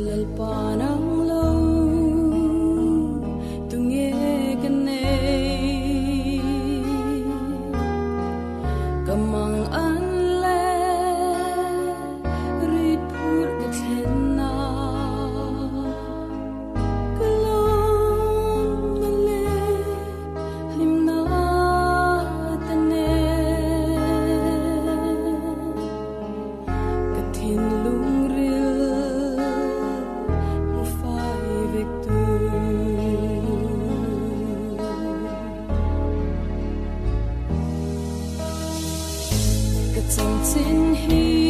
Lalpa nang lo tunge ka neih ka mang an leh rit phur ka thlen na ka lawmna leh hlimna te nen ka thinlung ril hmu fai vek tu. Ka chanchin hi.